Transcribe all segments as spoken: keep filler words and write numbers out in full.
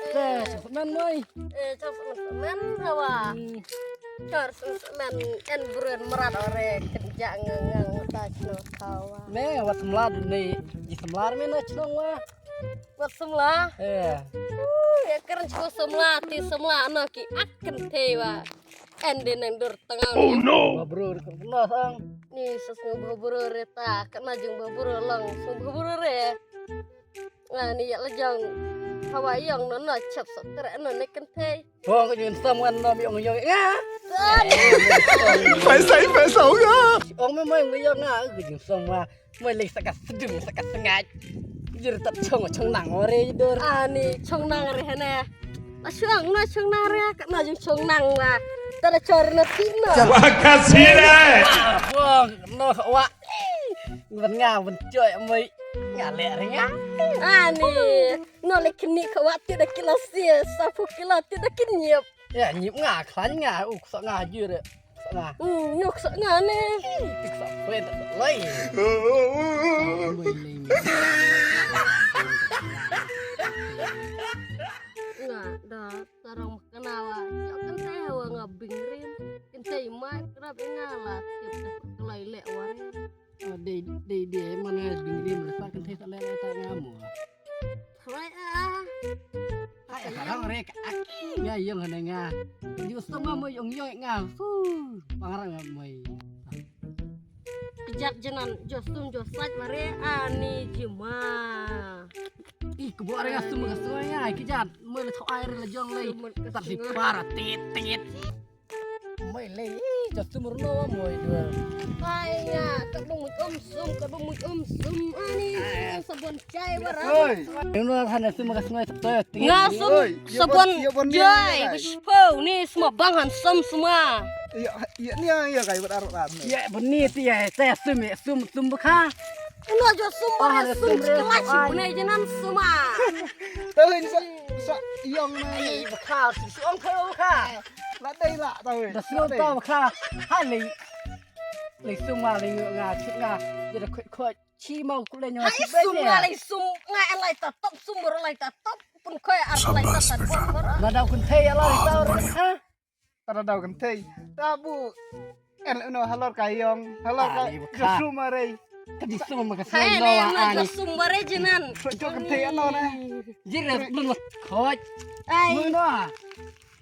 Te, smen moi. Eh, chang smen, smen hawa. Hmm. Chang smen, smen, en brun merat ore, kenjak ngang ngang ta chno hawa. Me, wat semla dun ni, ji semla me na chnong wa. Wat semla? Eh. Uh, ya keren chko semla, ti semla, no ki akan te wa. En de nang dur tengah. Oh no. Babru, no sang. Ni sas ngu babru re ta, kena jung babru long, sung babru re. Nga ni ya lejong. Hawa yong no no chap sok tere no ne kentei. Bong ka jun sam ngan nom yong yong nga. San. Pai sai pai sau nga. Ong me mai ngu yong nga ka jun sam ma. Mai lei saka sedung saka sengat. Jir tat chong chong nang ore dur. Ani chong nang re hene. La shuang no chong nang re ka na jung chong nang wa. Ta da chor na ti no. Wa ka si re. Bong no wa. Ngan nga ban choi mai. Nga le re nga. Ani. No le kini ka wa ti da kilo si. Sa pu kilo ti da kini. Ya nyip nga klan nga u sa nga jir. Sa nga. Hmm, nyok sa nga ne. Tik sa pet lai. Nga da tarong kena wa. Nyok kentei wa nga bingrim. Kentei mai kerap nga la tip da kelai lek wa. Dei dei dei man nga bingrim sa kentei sa lek ta nga mo. Hoi ah. Hai, harang rek aki nga yong hane nga. Ju sum nga moi yong yong nga. Fu, pangarang nga moi. Kejat jenan jo sum jo sat mare ani jima. Ih, kebo are nga sum nga sum nga kejat. Moi le thok air le jong le. Tat di para tit tit. Mai lei, ih, ka sum runo wa moi dua. Ai nga, ka bung mut um sum, ka bung mut um sum. Ani, sabon chai wara. Oi. Yang no han sum ka sum ai sep. Nga sum sabon chai. Ka shpo ni sma bang han sum sma. Iya, iya ni ya kai wat arot ran. Iya beni ti ya, te sum ya, sum sum bkha. Ino jo sum bkha sum kelas bne jenan sma. Tahu ini sa sa yang na. Ai bkha sum sum bkha. La dei la ta wei. Da sum ta kha. Ha lei. Lei sum nga lei nga chit nga. Jada khoi khoi. Chi mau ku lei nyo. Hai sum nga lei sum nga en lai ta top sum ro lai ta top pun khoi ar lai ta ta top. La dau kun thei ya lai ta ro ha. Ta dau kun thei. Ta bu. En no halor ka yong halor ka. Sum arei. Ka di sum ka sum no ani. Sum arei jinan. Khoi khoi kun thei ano na. Jira bun khoi. Ai. Muno.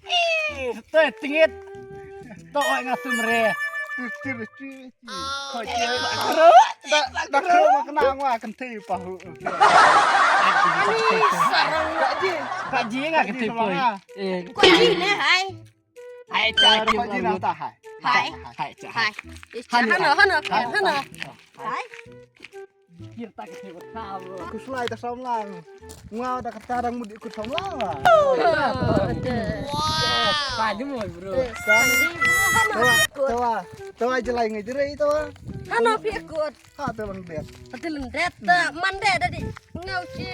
Ih, te tingit. To oi nga sum re. Tir tir tir. Ko tir. Da da kro ma kena ngwa kan te pa hu. Ani sarang ka ji. Ka ji nga kan te poi. Eh. Ko ji ne hai. Hai cha ji ma ta hai. Hai. Hai cha. Hai. Hano hano hano. Hai. Kir ta ka thei ba ka bro. Ku slai ta samlang. Ngau ta ka tarang mudi ku samlang. Wow. Ka di mo bro. Tawa tawa tawa jelai ngai jere tawa. Hano pi kut. Ha te lang det. Ha te lang det ta mande da di. Ngau chi.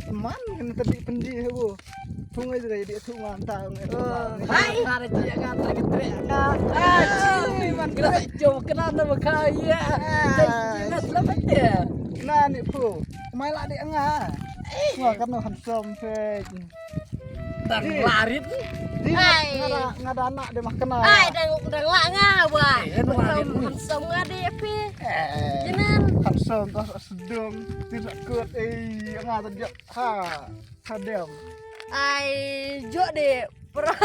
Man kan ta di pendi hebo. Thung ai dei di thung an ta ngai. Hai. Ka re ji ka ta ki tre ka. Ah, chi man ka jo kena ta ba ka ya. Ai. Chi na selamat ya. Na ni pu. Mai la di nga. Nga kan no handsome pe. Dang larit. Di nga da nga da anak de mah kena. Ai dang dang la nga ba. Handsome nga de pe. Jinan. Handsome ta sedung. Tidak kuat eh nga ta Ha, hadem. Ai, jok de pra.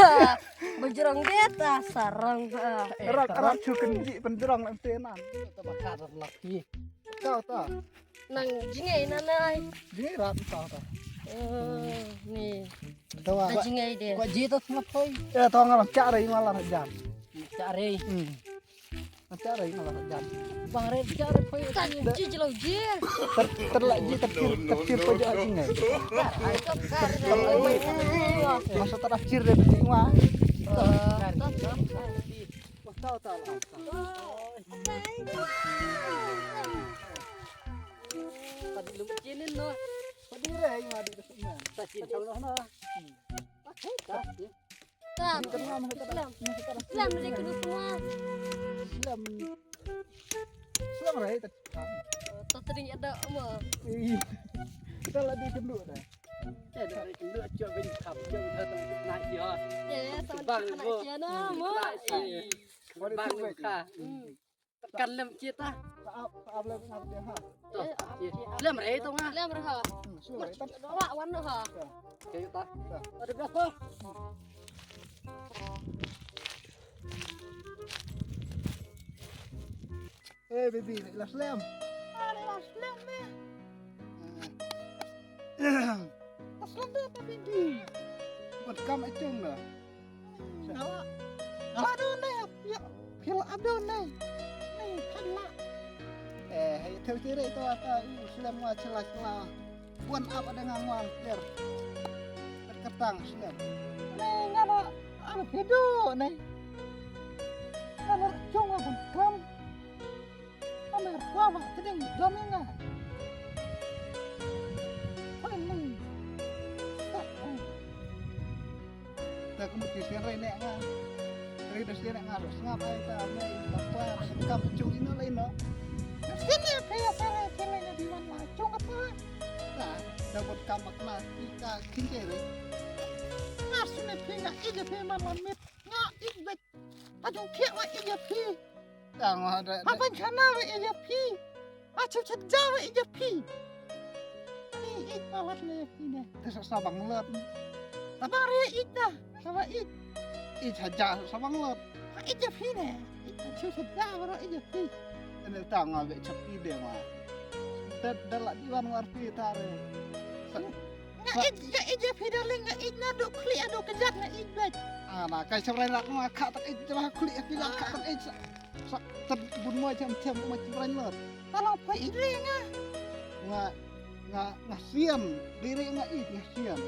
Bajrong de ta sarang ha. Rap rap chuken ji penjrong lam tenan. Ta ba ka rap laki. Ta ta. Nang jingai nanai. Jingai rap ta ta. Oh, ni. Tawa. Dah jingai dia. Kau jita semua koi. Eh, tawa ngalam cak rai malam jan. Cak rai. Hmm. Cak rai malam jan. Bang rai cak rai koi. Kan ji jelo ji. Ter terlak ji terkir terkir kau jat jingai. Masa terakhir dia beti ngwa. Tadi lum kinin no. Padi rai ma di kesenian. Padi kesenian. Tam. Di tengah masa tak ada. Islam. Islam dari kedua semua. Islam. Islam rai tak. Tak tering ada ama. Iya. Kita lagi kenduk dah. Kita lagi kenduk, cuba beri kam, cuba beri kam, nak dia. Ya, ya, sama bang, nak dia nama. Bang, bang, bang. Hmm. Kan lem kita. Saap, saap lem ngat dia ha. Lem rai tu ngah. Lem rai ha. Hmm, sure. Dora wan ha. Kayu ta. Ada berapa? Eh, baby, nak ilas lem. Ah, nak ilas lem ni. Aslan da ta bidi. Wat kam acung da. Ngala. Ngala do ne. Ya, pil ado ne. Ne, kala. Eh, hai teu tire to ata u slem wa chela chela. Wan ap ada ngangwang ter. Terketang slem. Ne, ngala. Anu pido ne. Ngala cung abun kam. Amer, wa, wa, tading, dom ïa nga. Poi lei. Sat, eh. Ta kum ti sien rei ne nga. Rei da sien ne nga, ro sngap ai ta, me, ta kwa, kam cung ino lei no. Sien ne phi ya sare, sien ne di wan ma, cung kata. Ta, da bot kam mak na, i ka, kin ke rei. Nga sien ne phi nga, i je phi man wan mit, nga, i bet. Adu phi wa i je phi. Tang wa da. Hapan chana wa ija phi. Achu chaja wa ija phi. Ni ik ma wat ne phi ne. Te sa sa bang lat. Sa bang re ik da. Sa wa ik. Ik chaja sa bang lat. Wa ija phi ne. Ik achu chaja wa ro ija phi. Ene tang wa be chapi de ma. Da da la diwan war phi ta re. Sa nga ik nga ija phi darling nga ik na do khli ado kejat nga ik bet. Ana kai sa rai rak ma kha tak ik jala khli phi la kha tak ik sa. Sa, tad bun mo jam jam mo jam ran lar. Talo pa idri nga. Nga, nga, nga sian, diri nga id nga sian.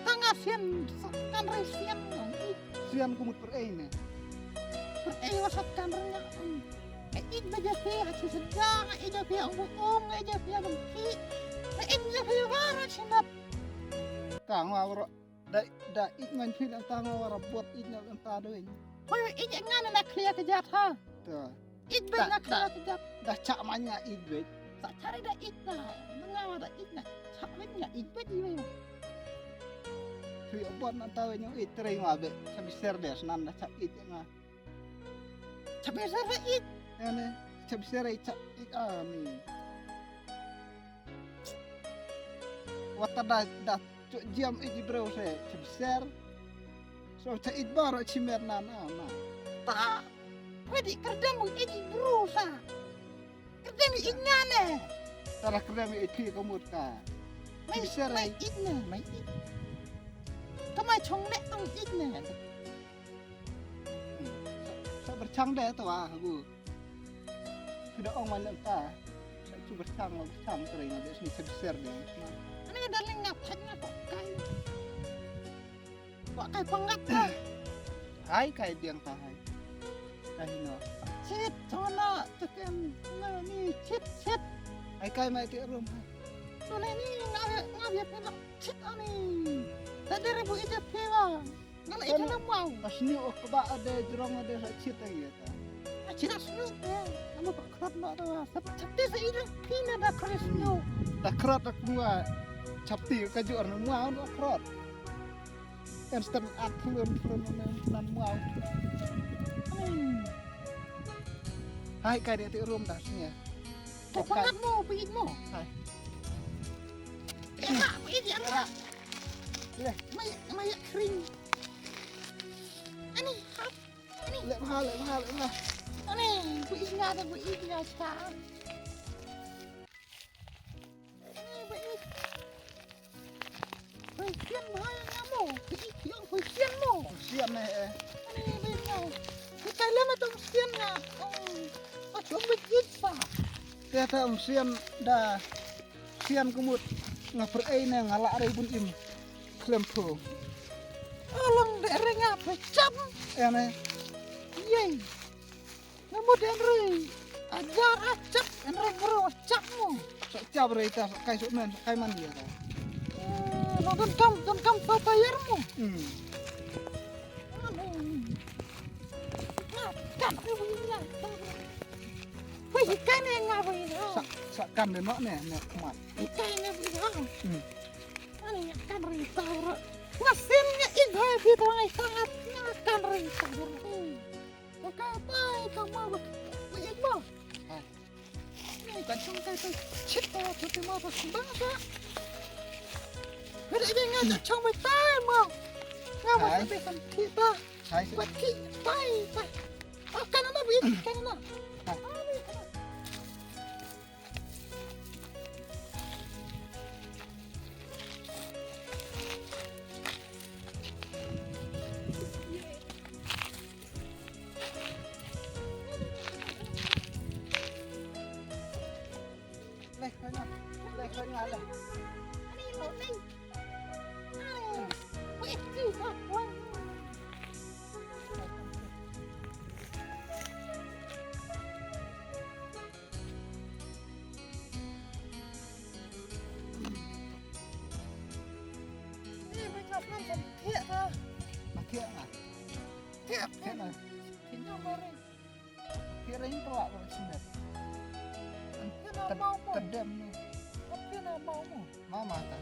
Ta nga sian, sa kan rai sian nga id. Sian ku mut per ei ne. Per ei wa sa kan rai nga. Nga id ba ja phi, ha si sedang, nga id ja phi, ong ong, nga id ja phi, ong ki. Nga id ja phi, wa ra sinat. Ka nga wa ro. Da, da ij man phi nang ta nga wara bot ij na nang ta doin. Hoi, ij ngan na khlia ka jat ha. Ta. Ij ba na khlia ka jat. Da chak man nga ij ba. Sa chari da ij na. Nga wa da ij na. Chak man nga ij ba ji ba. Phi bot nang ta doin ij trei nga ba. Chabi ser des nan da chak ij nga. Chabi ser da ij. Ya ne. Chabi ser ij chak ij ani. Wata da, da, chok jiam iji bro se, chim ser. So, cha ij baro chim mer na, na, na. Ta, pwedi kerdem iji bro sa. Kerdem iji ngane. Tara kerdem iji ka mut ka. Mai, chim ser mai ai. Ij ne, mai ij. Kamai chong ne tong ij ne. Hmm. Sa, sa berchang de to ah, aku. Sudah ong man ta. Sa chu berchang, berchang trei nga bes ni sebser de. Ani darling nga phai nga ko kai. Ko kai pangat ka. Hai kai biang ta hai. Kai no. Chit chona tekem nga ni chit chit. Hai kai mai ti rum. Sule ni nga nga bia pina chit ani. Tadi rebu ija pina. Ngan ïa ka lam wow. Ka sniew ka ba ade jrong ade sa chit ai ta. Ka chit sniew. Nama ka khrot ma da. Sap chapti sa ida pina da khrot sniew. Da khrot da kuma. Chapti ka jor na wow da khrot. Instant at fulun fulun nan wow. Hai ka dia ti rum da sniew. Ko pangat mo, pijit mo. Hai. Ina, pijit ya. Mai mai kring. Ani hap. Ani. Lek mahal, lek mahal, lek mahal. Ani, bu ina da bu ina cha. Ani bu ina. Eh, eh. Ani, ani, ani. Ki kai lem ato msian nga. Oh, ato msian sa. Te ato msian da. Sian kumut nga pyrshah ne nga lah rei bun im. Klem pho. Alang de re nga pyrshah. Ya ne. Yei. Nga mut en rei. Ajar achap en rei bro achap mo. Sok chap rei ta, sok kai sok men, sok kai man dia ta. Eh, lo don kam, don kam sa tayar mo. Hmm. Kat ni bagi ni. Wei, ikai ni nga bagi ni. Sa, sa kan de nok ni, ni kumat. Ikai ni bagi ni. Hmm. Ani kan rita bro. Ngasin nga in hai di tuang ai sangat nga kan rita bro. Ikai tai kama bagi mo. Ai. Ni kan chung kai tai chit ta tu ti mo ta sembang sa. Beri dia nga chong bai tai mo. Nga mo. Ai. Tapi kan kita. Hai, si- Bati, bye, bye. Oh, kan na, Bi, kan na. Ah. Leh, kena. Leh, kena, leh. Ani, mau, ni. Thiah na. Thiah na. Thiah na. Thiah na. Ki ring tu lah bersimet. Ki na mau mo. Kedem ni. Ki na mau mo. Mama ta.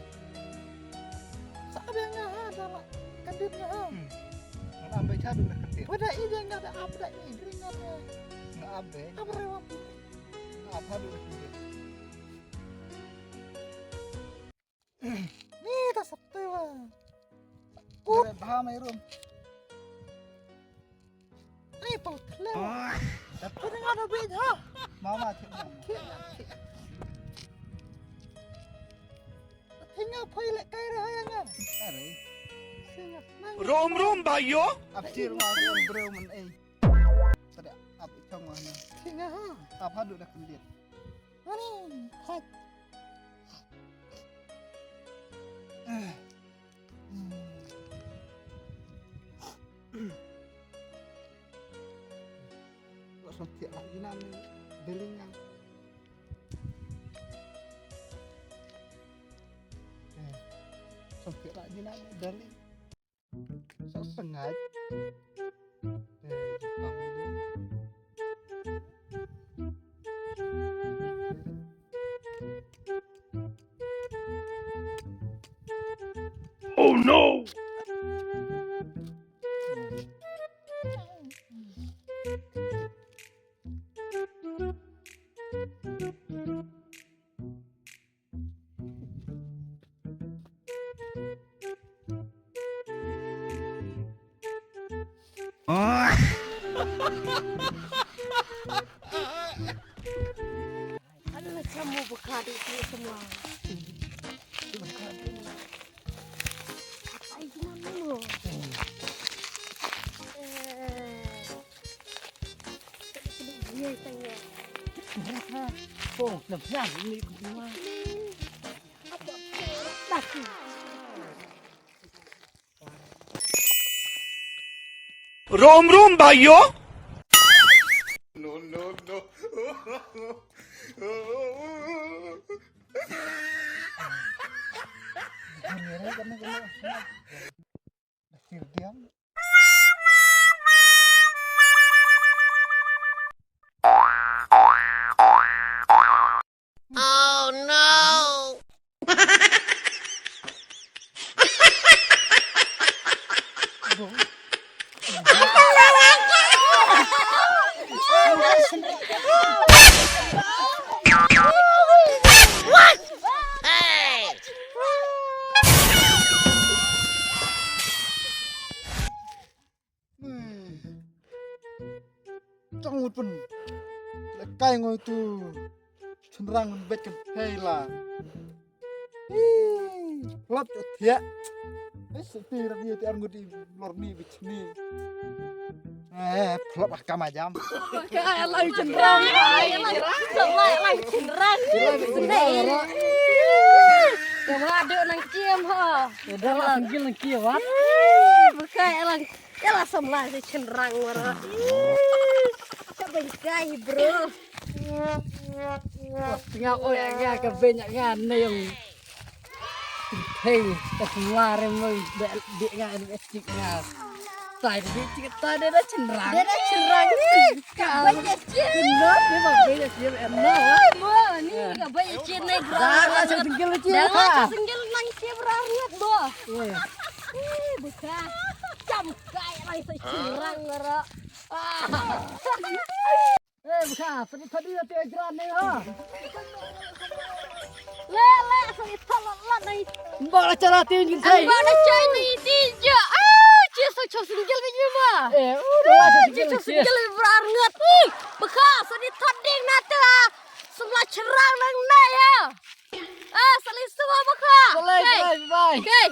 Sa ada nga ha dah lah. Kedit nga ha. Hmm. Nga ambil cadu dah kedit. Pada ini nga dah apa dah ini. Ring apa? Nga ambil. Apa rewang? Nga apa dah kedit. Ni ta satu wa. Up. Dere bha mai rum. Ai pau tle. Tapi dengan ada bit ha. Mama cik mama. Cik cik. Tinga pai le kai re ha ya nga. Are. Singa. Rom rom bayo. Ap cir ma rum bro men ai. Tada ap chong wa na. Tinga ha. Ap hadu dah kendit. Ani. Hai. Lo som thiah lah ina ni darling ang. Eh, som thiah lah ina ni darling. Sok sengaja. Eh, jepang ni. Oh no! Aduh, kamu buka di sini semua. Ai, gina mulu. Eh. Iya, iya. Oh, nampak ni semua. Apa? Laki. Rom rom bayo. No, no, no. Oh no! What? Hey! Tang ut pun. Lekai ngoi tu. Chynrang bet kan thei la. Hi, hlap tu thiah. Ai, siti rap ni ti ar ngut i lor ni bit ni. Eh, flop ah kama jam. Ka lai chynrang. Ai, lai chynrang. Lai chynrang. Ka ma do nang kiem ha. Dah lah single nang kiem ha. Bukai lang. Ela samla se chynrang wara. Ka bengkai bro. Nga oi nga ka beng nga ne yong. Hey, ka samla re mo de de nga en estik nga. Tai de tik ta de da chynrang. De da chynrang. Ka beng ya chie. No, de ma beng ya chie en no. Mo ni ka beng ya chie ne bro. Dah lah single chie. Dah lah single nang chie bro ngat mo. Ih, beka. Jam kai lai sa chynrang ngara. Eh, beka, sagi tadi ati ajaran ni ha. Le, le, sagi tadi lah ni. Mbak lah cara tin gin sai. Mbak lah cai ni ti ja. Ah, cie sa chau single ke ni ma. Eh, udah lah chau single. Single berar ngat. Ih, beka, sagi tadi nata. Semla chynrang nang na ya. Ah, saling semua beka. Bye, bye, bye. Okay.